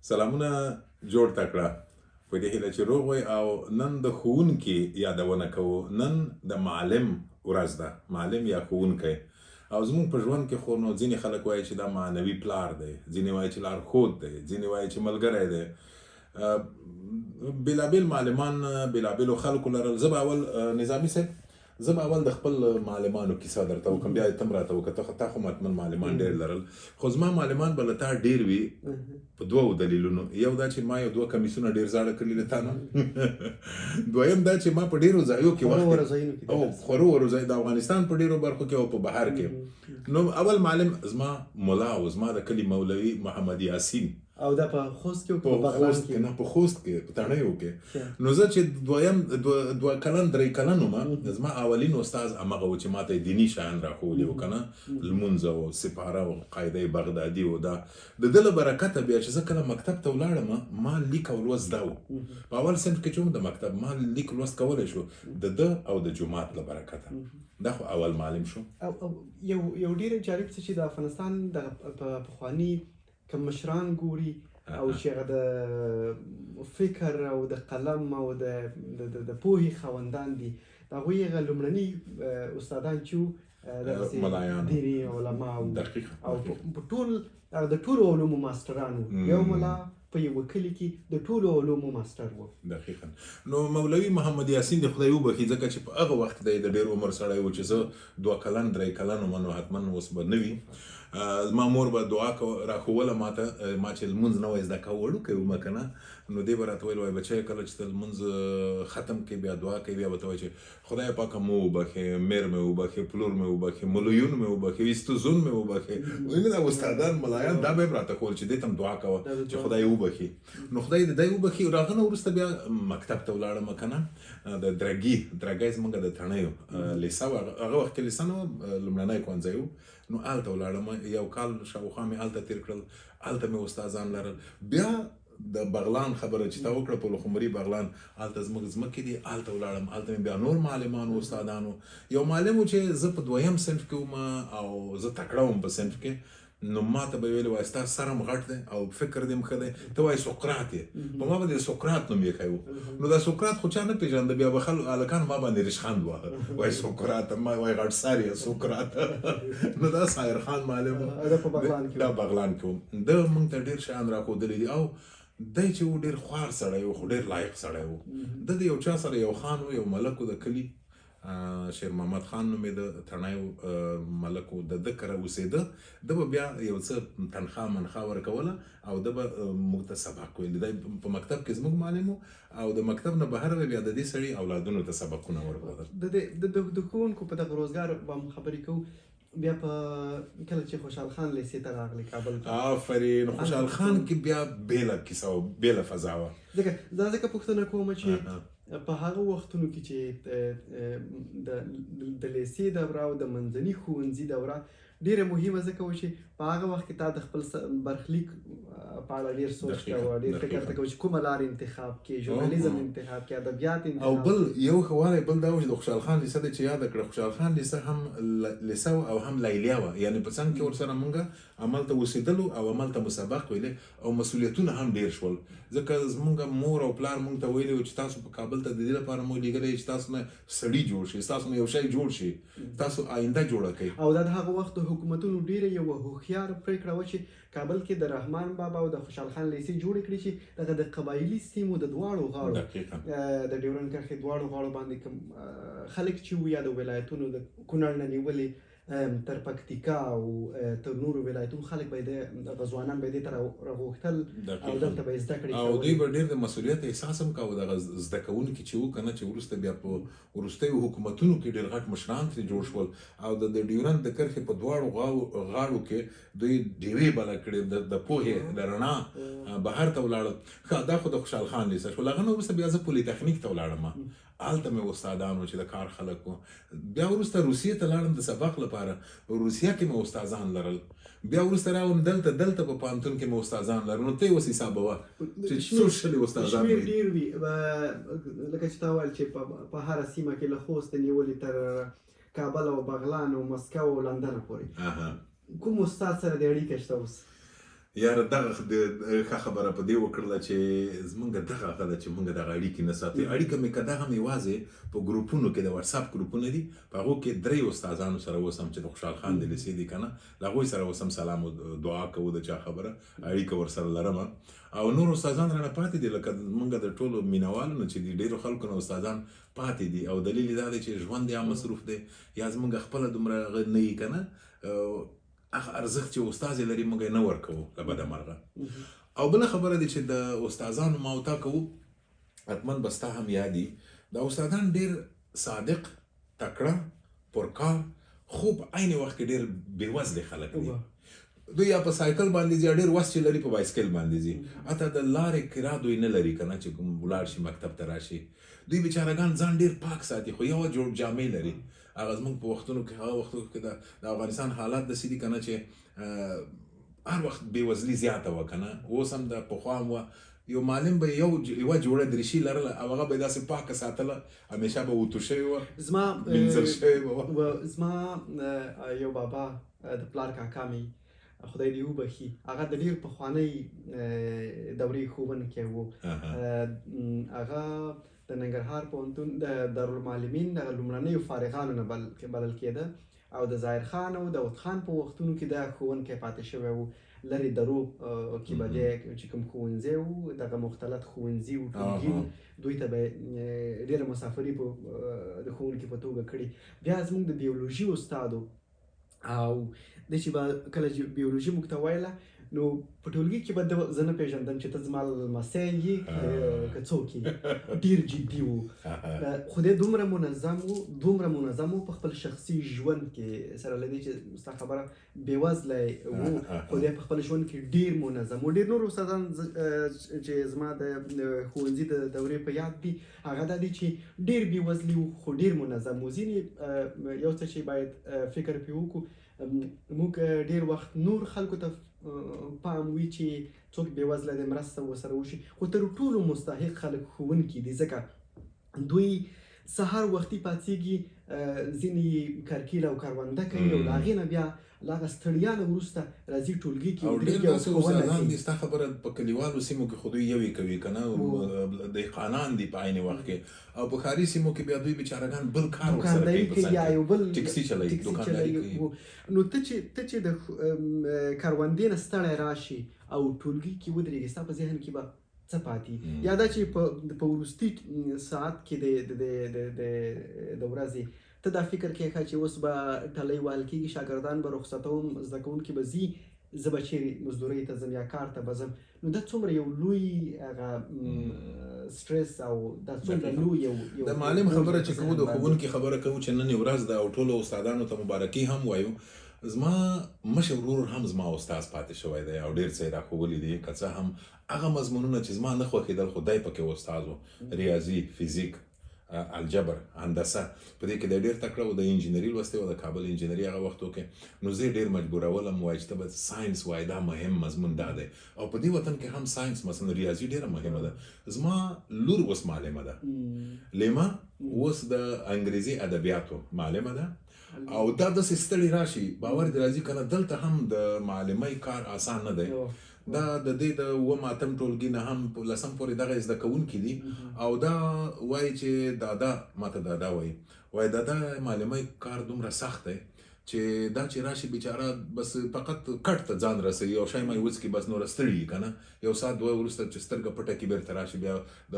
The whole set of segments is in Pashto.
سلامونه جوړ تکړه په دې هیله چې روغ وئ. او نن د ښوونکي یادونه کوو. نن د معلم ورځ ده، معلم یا ښوونکی. او زموږ په ژوند کې خو نو ځینې خلک وایي چې دا معنوي پلار دی، ځینې وایي چې لارښود دی، ځینې وایي چې ملګری دی. بېلابېل معلمان بېلابېلو خلکو لرل. زه به اول نظامي صاحب، زه به اول د خپل معلمانو کیسه درته وکړم، بیا ته هم راته وکړه. ته تا خو حتما معلمان ډېر لرل، خو زما معلمان به له تا ډېر وي په دوو دلیلونو. یو دا چې ما یو دوه کمیسونه ډېر زاړه کړي له تا نه، دویم دا چې ما په ډېرو ځایو کې وخت او خورو ورو ځای د افغانستان په ډېرو برخو کې او په بهر کې. نو اول معلم زما ملا و، زما د کلي مولوي محمد یاسین. او دا په خوست کې او په بغلان کې؟ نه، په خوست کې، په تڼیو کې. نو زه چې دویم دوه کلن درې کلن وم، زما اولین استاد همغه و چې ماته یې دیني شیان راښوولي وو که نه، لمونځ او سپاره او قاعده بغدادي و. دا د ده له برکته بیا چې زه کله مکتب ته ولاړم، ما لیک او لوست زده و. په اول صنف کې چې وم د مکتب، ما لیک لوست کولی شو، د ده او د جومات له برکته. دا خو اول معلم شو. او یو ډېر جالب څه چې د افغانستان د پخواني که مشران ګوري او چې هغه د فکر او د قلم او د د پوهې خاوندان دي، د هغوی هغه لومړني استادان چې وو دغسې دیني علما وو او په ټول د ټولو علومو ماسټران وو. یو ملا په یوه کلي کې د ټولو علومو ماسټر وو. دقیقا. نو مولوي محمد یاسین د خدای وبخښي، ځکه چې په هغه وخت دی د ډېر عمر سړی و چې زه دوه کلن درې کلن وم، نو حتما اوس به نه وي. زما مور به دعا راښووله ماته، ما چې لمونځ نه وای زده کاوه، وړوکی وم که نه، نو دې به راته ویل، وایي بچیه کله چې ته لمونځ ختم کړې بیا دعا کوې، بیا به ته وایې چې خدای پاکه مو وبخښې، مېر مې وبخښې، پلور مې وبخښې، ملویون مې وبخښې، استوزون مې وبخښې. وایي دا استادان ملایان دا به یې راته ښوول چې دې ته هم دعا کوه چې خدای وبخښي. نو خدای دې دی وبخښي. له هغه نه وروسته بیا مکتب ته ولاړم که نه، د درګي، درګی زموږ د تڼیو لیسه وه، هغه وخت کې لیسه نه وه، لومړنی ښوونځی و. نو هلته ولاړم، یو کال شاوخوا مې هلته تېر کړل، هلته مې استادان لرل. بیا د بغلان خبره چې تا وکړه، پلخمري بغلان، هلته زموږ ځمکې دي، هلته ولاړم، هلته مې بیا نور معلمان و استادان وو. یو معلم و چې زه په دویم صنف کې وم او زه تکړه وم په صنف کې، نو ما ته به یې ویلي، وایي ستا سر هم غټ دی او فکر دې هم ښه دی، ته وایي سقراط یې. په ما باندې سقراط نوم ایښی و. نو دا سقراط خو چا نه پېژانده، بیا به خلک هلکانو ما باندې ریشخند واهه، وایي سقراط، ما وایي غټ سر یې سقراط. نو دا سایر خان معلم و، دا بغلان کې وم. ده موږ ته ډېر شیان راښودلي دي. او دی چې و ډېر خوار سړی و، خو ډېر لایق سړی و. ده د یو چا سره، یو خان و، یو ملک و د کلي، شیر محمد خان نومېده، تڼی ملک و، د ده کره اوسېده. ده به بیا یو څه تنخوا منخوا ورکوله او ده به موږ ته سبق ویل. دی په مکتب کې زموږ معلم و او د مکتب نه بهر به بیا د دې سړي اولادونو ته سبقونه ورکول. د ښوونکو په دغه روزګار به هم خبرې کوو. بیا په کله چې خوشحال خان لیسې ته راغلی کابل ته. آفرین. خوشحال خان کې بیا بېله کیسه وه، بېله فضا وه. ځکه دا ځکه پوښتنه کوم چې په هغه وختونو کې چې د لیسې دوره او د منځني ښوونځي دوره ډېره مهمه ځکه وه چې په هغه وخت کې تا د خپل برخلیک په اړه ډېر سوچ کوه، ډېر فکر ته کوه چې کومه لار انتخاب کړې، ژورنالیزم انتخاب کړې، ادبیات انتخاب. او بل یو ښه والی بل دا و چې د خوشحال خان لیسه دی چې یاده کړه، خوشحال خان لیسه هم لیسه وه او هم لیلیه وه، یعنې په څنګ کې ورسره مونږ هملته اوسېدلو او هملته مو سبق ویلې او مسؤلیتونه هم ډېر شول. ځکه زمونږ مور او پلار مونږ ته ویلي وو چې تاسو په کابل ته د دې لپاره مو لېږلی چې تاسو نه سړي جوړ شئ، تاسو نه یو شی جوړ شي، تاسو آینده جوړه کړئ. او دا د هغه وخت د حکومتونو ډېره یوه هوښیاره پرېکړه وه چې کابل کې د رحمان بابا او د خوشحال خان لیسې جوړې کړې چې دغه د قبایلي سیمو د دواړو غاړو، د ډیورنډ کرښې دواړو غاړو باندې کوم خلک چې وو، یا د ولایتونو د کونړ نه نیولې تر پکتیکا او تر نورو ولایتونو خلک به دغه ځوانان به دې ته راغوښتل او دلته به یې زده کړې او دوی به ډېر د مسؤلیت احساس هم کاوه. دغه زده کوونکي چې وو که نه، چې وروسته بیا په وروستیو حکومتونو کې ډېر غټ مشران ترې جوړ شول او د ډیورند د کرښې په دواړو غاړو کې دوی ډیوې بله کړې، د پوهې د رڼا بهر ته ولاړل. ښه، دا خو د خوشحال خان لیسه شول. هغه نه وروسته بیا زه پولیتخنیک ته ولاړم، هلته مې استادان وو چې د کار خلک وو. بیا وروسته روسیې ته لاړم د سبق لپاره، روسیه کې مې استادان لرل. بیا وروسته راغلم دلته، دلته په پوهنتون کې مې استادان لرل. نو ته یې اوس حسابوه چې څو شلې استادان شمېر ډېر وي. لکه چې تا ویل چې په هره سیمه کې له خوسته نیولې تر کابل او بغلان او مسکو او لندن پورې کوم استاد سره د اړیکه شته اوس؟ یاره دغه ښه خبره په دې وکړله چې زمونږ دغه هغه ده چې مونږ دغه اړیکې نه ساتو. اړیکه مې که دغه مې یوازې په ګروپونو کې، د واتساپ ګروپونه دي، په هغو کې درې استادانو سره اوس هم چې د خوشحال خان د لیسې دي که نه، له هغوی سره اوس هم سلام او دعا کوو، د چا خبره اړیکه ورسره لرم. او نور استادان رانه پاتې دي، لکه مونږ د ټولو مینوالو نه چې دي، ډېرو خلکو نه استادان پاتې دي. او دلیل یې دا دی چې ژوند یا مصروف دی یا زمونږ خپله دومره هغه نه وي که نه، هغه ارزښت چې استاد یې لري موږ یې نه ورکوو له بده مرغه. او بله خبره دی چې د استادانو ما او تا کوو، حتما به ستا هم یادي، دا استادان ډېر صادق، تکړه، پرکار، خو په عین وخت کې ډېر بېوزلې خلک دي. دوی یا په سایکل باندې ځي، ډېر وس چې لري په بایسکل باندې ځي، حتی د لارې کرا دوی نه لري که نه چې کوم ولاړ شي مکتب ته راشي. دوی بیچارهګان ځان ډېر پاک ساتي، خو یوه جوړ جامې لري. هغه زموږ په وختونو کې، هغه وختونو کې د افغانستان حالات داسې دي که نه چې هر وخت بېوزلي زیاته وه که نه، اوس هم ده، پخوا هم وه. یو معلم به یوه جوړه دریشي لرله او هغه به یې داسې پاکه ساتله، همیشه به اوتو شوې وه، زما مینځل شوې به وه. زما یو بابا د پلار کاکا مې، خدای دې وبخښي، هغه د ډېر پخوانۍ دورې ښوونکی و. هغه د ننګرهار پوهنتون د دارالمعلمین دغه لومړنیو فارغانو نه بلل کېده، او د ظاهر خان او داود خان په وختونو کې دا ښوونکی پاتې شوی و. لرې درو کې به دی چې کوم ښوونځی و، دغه مختلط ښوونځي و، ټولګي و، دوی ته به ډېره مسافري په د ښوونکي په توګه کړې. بیا زموږ د بیولوژي استاد و، او دی چې به کله چې بیولوژي موږ ته ویله نو په ټولګي کې به زه نه پېژندم چې ته زما لمسی یې که څوک یې. ډېر جدي و، خو دی دومره منظم و، دومره منظم و په خپل شخصي ژوند کې، سره له دې چې ستا خبره بېوزلی و، خو دی په خپل ژوند کې ډېر منظم و. ډېر نور استادان چې زما د ښوونځي د دورې په یاد دي، هغه دا دي چې ډېر بېوزلي و خو ډېر منظم و. ځینې یو څه چې باید فکر پرې وکړو، موږ ډېر وخت نور خلکو ته پام وي چې څوک بېوزله دی مرسته ورسره وشي، خو تر ټولو مستحق خلک ښوونکي دي، ځکه دوی سهار وختي پاڅېږي، ځینې کرکیله او کرونده کوي، او له هغې نه بیا له هغه ستړیا نه وروسته راځي ټولګي کې او ډېر ودرېږي او داسې ښوونه استادان کوي. دي، ستا خبره په کلیوالو سیمو کې خو دوی یوې کوي که نه، دهقانان دي په عین وخت کې، او په ښاري سیمو کې بیا دوی بیچارهګان بل کار ورسره دوکانداري کوي په کوي څنګ یا کې. یو بل ټیکسي چلوي، ټیکسي دوکانداري چلوي. کوي. نو ته چې د کروندې نه ستړی راشي او ټولګي کې ودرېږي، ستا په ذهن کې به څه پاتې؟ یا دا چې په وروستي ساعت کې د ورځې ته دا فکر کوې ښه چې اوس به ټلۍ وهل کېږي، شاګردان به رخصتوم، زده کوونکي به ځي، زه به چیرې مزدورۍ ته ځم یا کار ته به ځم. نو دا څومره یو لوی هغه سټرس او دا څومره لوی یو د معلم خبره چې کوو، د ذهن باندې. ښوونکي خبره کوو چې نن یې ورځ ده او ټولو استادانو ته مبارکي هم وایو. زما مشر ورور هم زما استاد پاتې شوی دی او ډېر څه یې راښوولي دي، که څه هم هغه مضمونونه چې زما نه خوښېدل خو دی پکې استاد و، ریاضي، فزیک، الجبر، هندسه، په دې کې دی ډېر تکړه و. د انجینري لوستی و، د کابل انجینري هغه وختو کې، نو زه یې ډېر مجبورولم، وایي چې ته به ساینس وایې، دا مهم مضمون دا دی. او په دې وطن کې هم ساینس مثلا ریاضي ډېره مهمه ده. زما لور اوس معلمه ده، لیمه اوس د انګریزي ادبیاتو معلمه ده، او دا داسې ستړي راشي، باور دې راځي که نه، دلته هم د معلمۍ کار اسان نه دی. دا د دې د اووم اتم ټولګي نه هم په لسم پورې دغه زده کوونکي دي، او دا وایي چې دادا، ما ته دادا وایي، وایي دادا معلمۍ کار دومره سخت دی چې دا چې راشي بیچاره بس فقط کټ ته ځان رسوي او شی مای وڅکي، بس نوره ستړي یي که نه، یو ساعت دوه وروسته چې سترګه پټه کړي بېرته راشي، بیا د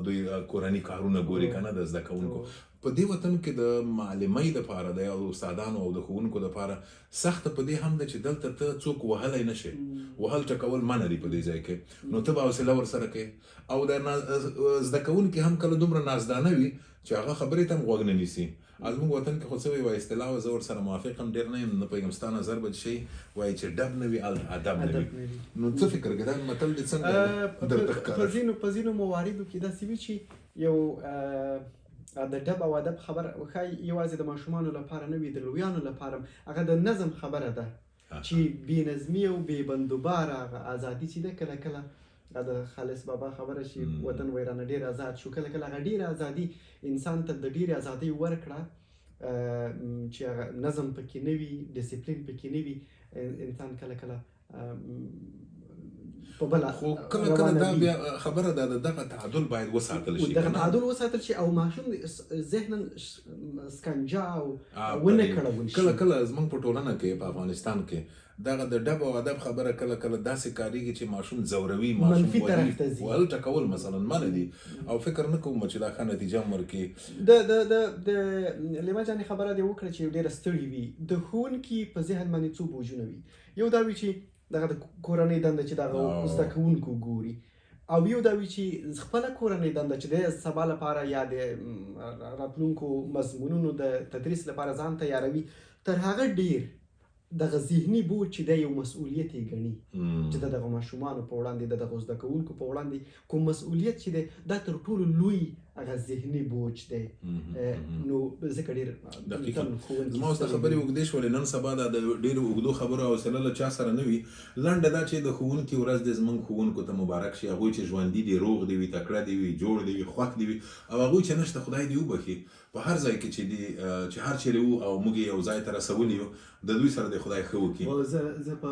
دوی کورني کارونه ګوري که نه د زده کوونکو. په دې وطن کې د معلمۍ دپاره د استادانو او د ښوونکو دپاره سخته په دې هم ده چې دلته ته څوک وهلی نه شې، وهل ټکول منع دي په دې ځای کې، نو ته به حوصله ورسره کوې. او د زده کوونکي هم کله دومره نازدانه وي چې هغه خبرې ته هم غوږ نه نیسي. زموږ وطن کې خو څه وي، وایي اصطلاح وه، زه ورسره موافق هم ډېر نه یم، نه پوهېږم ستا نظر به شي، وایي چې ډب نه وي هلته ادب نه وي. نو څه فکر کوې دا متل دې څنګه درته ښکاره شو؟ په ځینو مواردو کې داسې وي چې یو د ډب او ادب خبره ښایي یوازې د ماشومانو لپاره نه وي، د لویانو لپاره هم هغه د نظم خبره ده چې بې نظمي او بې بندوباره هغه ازادي چې ده، کله کله د خالص بابا خبره چې وطن ویرانه ډېر ازاد شو، کله کله هغه ډېره ازادي انسان ته د ډېرې ازادۍ ورکړه چې هغه نظم پکې نه وي، ډسپلین پکې نه وي، انسان کله کله په بله خو کله کله دا بیا خبره ده، دغه تعادل باید وساتل شي، دغه تعادل وساتل شي او ماشوم ذهنا سکنجه او ونه کړول شي. کله کله زمونږ په ټولنه کې، په افغانستان کې، دغه د ډب او ادب خبره کله کله داسې کاریږي چې ماشوم ځوروي، ماشوم منفي طرف ته ځي، وهل ټکول مثلا منع دي، او فکر نه کوم چې دا ښه نتیجه هم ورکړي. د د د د لیمه جانې خبره دې وکړه چې ډېره ستړي وي. د ښوونکي په ذهن باندې څو بوجونه وي. یو دا وي چې دغه د کورنۍ دنده چې دغه زده کوونکو ګوري، او یو دا وي چې خپله کورنۍ دنده چې د سبا لپاره یا د راتلونکو مضمونونو د تدریس لپاره ځان تیاروي. تر هغه ډېر دغه ذهني بوج چې دی یو مسؤلیت یې ګڼي، چې د دغه ماشومانو په وړاندې، د دغه زده کوونکو په وړاندې کوم مسؤلیت چې دی، دا تر ټولو لوی هغه ذهني بوج دی. نو ځکه ډېر دقیقاً. زما اوس د خبرې اوږدې شولې. نن سبا دا د ډېرو اوږدو خبرو حوصله له چا سره نه وي. لنډه دا چې د ښوونکي ورځ دې زموږ ښوونکو ته مبارک شي. هغوی چې ژوندي دي، روغ دي وي، تکړه دي وي، جوړ دي وي، خوښ دي وي، او هغوی چې نشته، خدای دې وبښي. په هر ځای کې چې دي، چې هر چېرې وو او موږ یې یو ځای ته رسولي یو، د دوی سره دې خدای ښه وکړي. زه په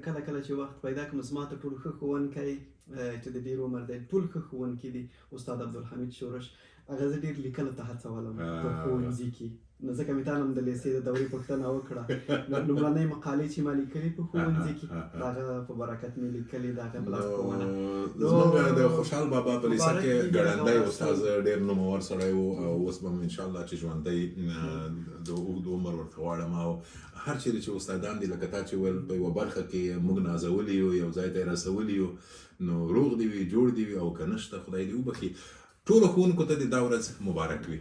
کله کله چې وخت پیدا کړم، زما تر ټولو ښه ښوونکی چې د ډېر عمر دی، ټول ښه ښوونکي دي، استاد عبدالحمید شورش، هغه زه ډېر لیکلو ته هڅولم په ښوونځي کې. نو ځکه مې تا هم د لیسې د دورې پوښتنه وکړه. لومړنۍ مقالې چې ما لیکلې په ښوونځي کې، د هغه په برکت مې لیکلې، د هغه په لارښوونه. زمونږ د خوشحال بابا په لیسه کې ګړندی استاد ډېر نومور سړی و، او اوس به هم انشاءالله چې ژوندی د اوږد عمر ورته غواړم. او هر چېرې چې استادان دي، لکه تا چې ویل، په یوه برخه کې موږ نازولي یو، یو ځای ته یې رسولي یو، نو روغ دي وي، جوړ دي وي، او که نشته، خدای دې وبښي. ټولو ښوونکو ته دې دا ورځ مبارک وي.